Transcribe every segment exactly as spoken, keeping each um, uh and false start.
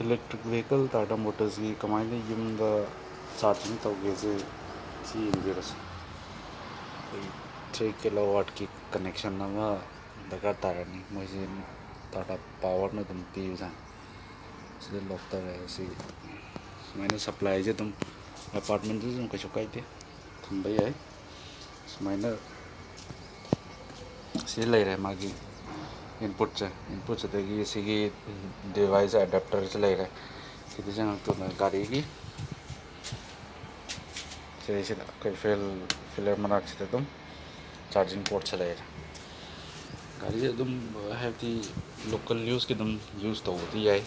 Electric vehicle Tata Motorsꯀꯤ ꯀꯃꯥꯏꯅ ꯌꯨꯝꯗ charging ꯇꯧꯒꯦꯁꯦ ꯁꯤ ꯌꯦꯡꯕꯤꯔꯁꯤ꯫ ꯑꯩꯈꯣꯏ ꯊ꯭ꯔꯤ ꯀꯤꯂꯣ ꯋꯥꯠꯀꯤ ꯀꯅꯦꯛꯁꯟ ꯑꯃ ꯗꯔꯀꯥꯔ ꯇꯥꯔꯅꯤ꯫ ꯃꯣꯏꯁꯦ ꯇꯥꯇꯥ ꯄꯥꯋꯔꯅ ꯑꯗꯨꯝ ꯄꯤꯕꯖꯥꯠꯅꯤ꯫ ꯁꯤꯗ ꯂꯣꯛ ꯇꯧꯔꯦ꯫ ꯁꯤ ꯁꯨꯃꯥꯏꯅ ꯁꯄ꯭ꯂꯥꯏꯁꯦ ꯑꯗꯨꯝ ꯑꯦꯄꯥꯔꯠꯃꯦꯟꯗꯁꯨ ꯑꯗꯨꯝ ꯀꯩꯁꯨ ꯀꯥꯏꯗꯦ, ꯊꯝꯕ ꯌꯥꯏ꯫ ꯁꯨꯃꯥꯏꯅ ꯁꯤ ꯂꯩꯔꯦ ꯃꯥꯒꯤ ꯏꯟꯄꯨꯠꯁꯦ꯫ ꯏꯟꯄꯨꯠꯁꯤꯗꯒꯤ ꯁꯤꯒꯤ ꯗꯤꯚꯥꯏꯁ ꯑꯦꯗꯥꯞꯇꯔꯁꯦ ꯂꯩꯔꯦ꯫ ꯁꯤꯗ ꯆꯪꯉꯛꯇꯣꯏꯅ ꯒꯥꯔꯤꯒꯤ ꯁꯤꯗꯩꯁꯤꯗ ꯑꯩꯈꯣꯏ ꯐꯤꯜ ꯐꯤꯂꯔ ꯃꯅꯥꯛꯁꯤꯗ ꯑꯗꯨꯝ ꯆꯥꯔꯖꯤꯡ ꯄꯣꯔꯠꯁꯦ ꯂꯩꯔꯦ꯫ ꯒꯥꯔꯤꯁꯦ ꯑꯗꯨꯝ ꯍꯥꯏꯕꯗꯤ ꯂꯣꯀꯦꯜ ꯌꯨꯁꯀꯤ ꯑꯗꯨꯝ ꯌꯨꯁ ꯇꯧꯕꯗꯤ ꯌꯥꯏ,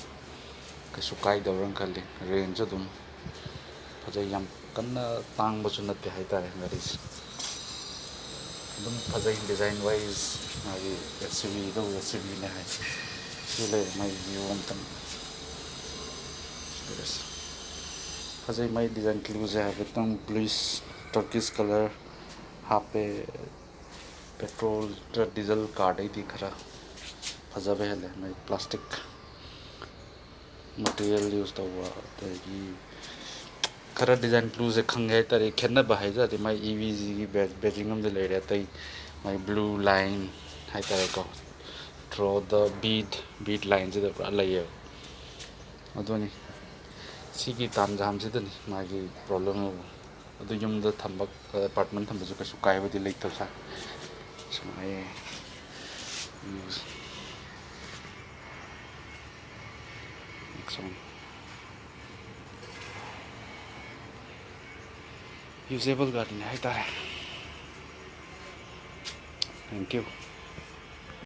ꯀꯩꯁꯨ ꯀꯥꯏꯗꯕ꯭ꯔꯅ ꯈꯜꯂꯤ꯫ ꯔꯦꯟꯖꯁꯨ ꯑꯗꯨꯝ ꯐꯖꯩ, ꯌꯥꯝ ꯀꯟꯅ ꯇꯥꯡꯕꯁꯨ ꯅꯠꯇꯦ ꯍꯥꯏꯇꯥꯔꯦ ꯒꯥꯔꯤꯁꯦ꯫ ꯑꯗꯨꯝ ꯐꯖꯩ ꯗꯤꯖꯥꯏꯟ ꯋꯥꯏꯁ꯫ ꯃꯥꯒꯤ ꯑꯦꯁ ꯌꯨ ꯚꯤꯗꯨ ꯑꯦꯁ ꯌꯨ ꯚꯤꯅꯦ ꯍꯥꯏ꯫ ꯁꯤ ꯂꯩꯔꯦ ꯃꯥꯒꯤ ꯚ꯭ꯌꯨ ꯑꯝꯇꯪ꯫ ꯐꯖꯩ ꯃꯥꯒꯤ ꯗꯤꯖꯥꯏꯟ ꯀ꯭ꯂꯨꯁꯦ ꯍꯥꯏꯐꯦꯠꯇꯪ ꯕ꯭ꯂꯨꯏꯁ ꯇꯔꯀꯤꯁ ꯀꯂꯔ ꯍꯥꯞꯄꯦ꯫ ꯄꯦꯇ꯭ꯔꯣꯜ ꯅꯠꯇ꯭ꯔ ꯗꯤꯖꯜ ꯀꯥꯔꯗꯩꯗꯤ ꯈꯔ ꯐꯖꯕ ꯍꯦꯜꯂꯦ ꯃꯥꯒꯤ ꯄ꯭ꯂꯥꯁꯇꯤꯛ ꯃꯇꯤꯔꯤꯌꯦꯜ ꯌꯨꯁ ꯇꯧꯕ꯫ ꯑꯗꯒꯤ ꯈꯔ ꯗꯤꯖꯥꯏꯟ ꯀ꯭ꯂꯨꯁꯦ ꯈꯪꯒꯦ ꯍꯥꯏꯇꯥꯔꯦ, ꯈꯦꯠꯅꯕ ꯍꯥꯏ ꯇꯥꯔꯗꯤ ꯃꯥꯏ ꯏ ꯚꯤ ꯖꯤꯒꯤ ꯕꯦꯖꯤꯡ ꯑꯃꯗꯤ ꯂꯩꯔꯦ꯫ ꯑꯇꯩ ꯃꯥꯏ ꯕ꯭ꯂꯨ ꯂꯥꯏꯟ ꯍꯥꯏꯇꯥꯔꯦꯀꯣ, ꯊ꯭ꯔꯣ ꯗ ꯕꯤꯠ ꯕꯤꯠ ꯂꯥꯏꯟꯁꯤꯗ ꯄꯨꯔꯥ ꯂꯩꯌꯦꯕ꯫ ꯑꯗꯨꯅꯤ ꯁꯤꯒꯤ ꯇꯥꯟꯖꯥꯝꯁꯤꯗꯅꯤ ꯃꯥꯒꯤ ꯄ꯭ꯔꯣꯕ꯭ꯂꯦꯝ ꯑꯗꯨ꯫ ꯌꯨꯝꯗ ꯊꯝꯕ, ꯑꯦꯄꯥꯔꯠꯃꯦꯟ ꯊꯝꯕꯁꯨ ꯀꯩꯁꯨ ꯀꯥꯏꯕꯗꯤ ꯂꯩꯇꯕ ꯁꯥꯔ꯫ ꯁꯨꯃꯥꯏꯅ ꯌꯨꯁ ꯁꯨꯝ ꯌꯨꯖꯦꯕꯜ ꯒꯥꯔꯤꯅꯤ ꯍꯥꯏꯇꯥꯔꯦ꯫ Thank you.